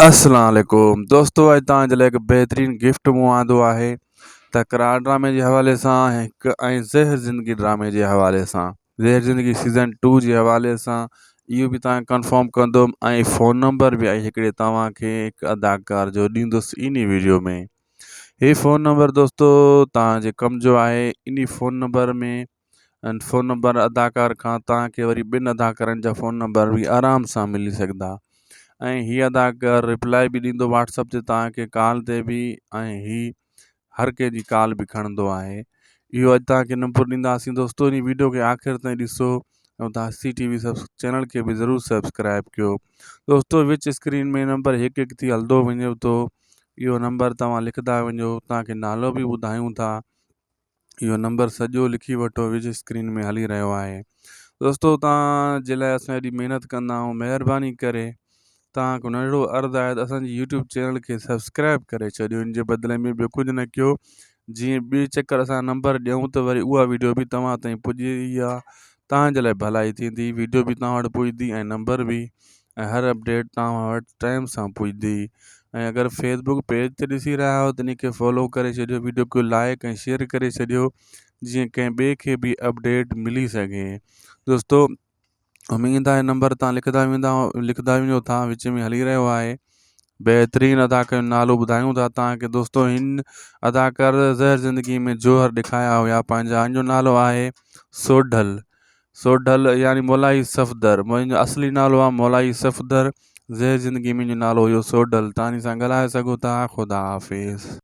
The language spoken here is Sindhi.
السلام عليڪم دوستو اڄ توهان جي لاء هڪ بهترين گفٽ مون آندو آهي تڪرار ڊرامي جي حوالي سان هڪ ۽ زهر زندگي ڊرامي جي حوالي سان زهر زندگي سيزن ٽو جي حوالي سان اهو به توهان ڪنفرم ڪندم ۽ فون نمبر به هڪڙي توهان کي هڪ اداڪار جو ڏيندس انهي ويڊيو ۾ هي فون نمبر دوستو توهان جي ڪم جو آهي انهي فون نمبر ۾ فون نمبر اداڪار کان توهان کي وري ٻن اداڪارن جا فون نمبر به آرام سان ملي سگهندا ۽ هي اداڪار رپلائي به ڏيندو واٽس اپ تي توهان کي ڪال تي به ۽ هي هر ڪنهن جي ڪال به کڻندو آهي اهو اڄ توهان کي نمبر ڏينداسين دوستو ان ويڊيو کي آخر تائين ڏسو ۽ توهان سي ٽي وي سب چينل کي به ضرور سبسڪرائب ڪيو دوستو وچ اسڪرين ۾ نمبر هڪ هڪ ٿي هلندو وڃي ٿو اهو نمبر توهان لکندا وڃو توهان کي نالو به ٻڌايون ٿا اهو نمبر سڄو لکي وٺو وچ اسڪرين ۾ هلي رهيو آهي دوستو توهان جي لاء اسان ايڏي محنت ڪندا آهيون مهرباني ڪري توهان کان ننڍڙو عرض آهي ته اسانجي يوٽيوب چينل کي سبسڪرائب ڪري ڇڏيو ان جي بدلي ۾ ٻيو ڪجهه نه ڪيو جيئن ٻي چڪر اسان نمبر ڏيون ته وري اها ويڊيو به توهان تائين پڄي اها توهان جي لاء ڀلائي ٿيندي ويڊيو به توهان وٽ پڄندي ۽ نمبر به ۽ هر اپڊيٽ توهان وٽ ٽائيم سان پڄندي ۽ اگر فيس بڪ پيج تي ڏسي رهيا آهيو ته ان کي فالو ڪري ڇڏيو ويڊيو کي لائڪ ۽ شيئر ڪري ڇڏيو جيئن ڪنهن ٻئي کي به اپڊيٽ ملي سگهي دوستو اميد آهي نمبر تان لکندا ويندا لکندا وڃو ٿا وچ ۾ هلي رهيو آهي بهترين اداڪار جو نالو ٻڌايون ٿا توهان کي دوستو هن اداڪار زهر زندگي ۾ جوهر ڏکايا هيا پنهنجا هن جو نالو آهي سوڍل سوڍل يعني مولائي صفدر منهنجو اصلي نالو آهي مولائي صفدر زهر زندگي منهنجو نالو هيو سوڍل تاني سان ڳالهائي سگهو ٿا خدا حافظ.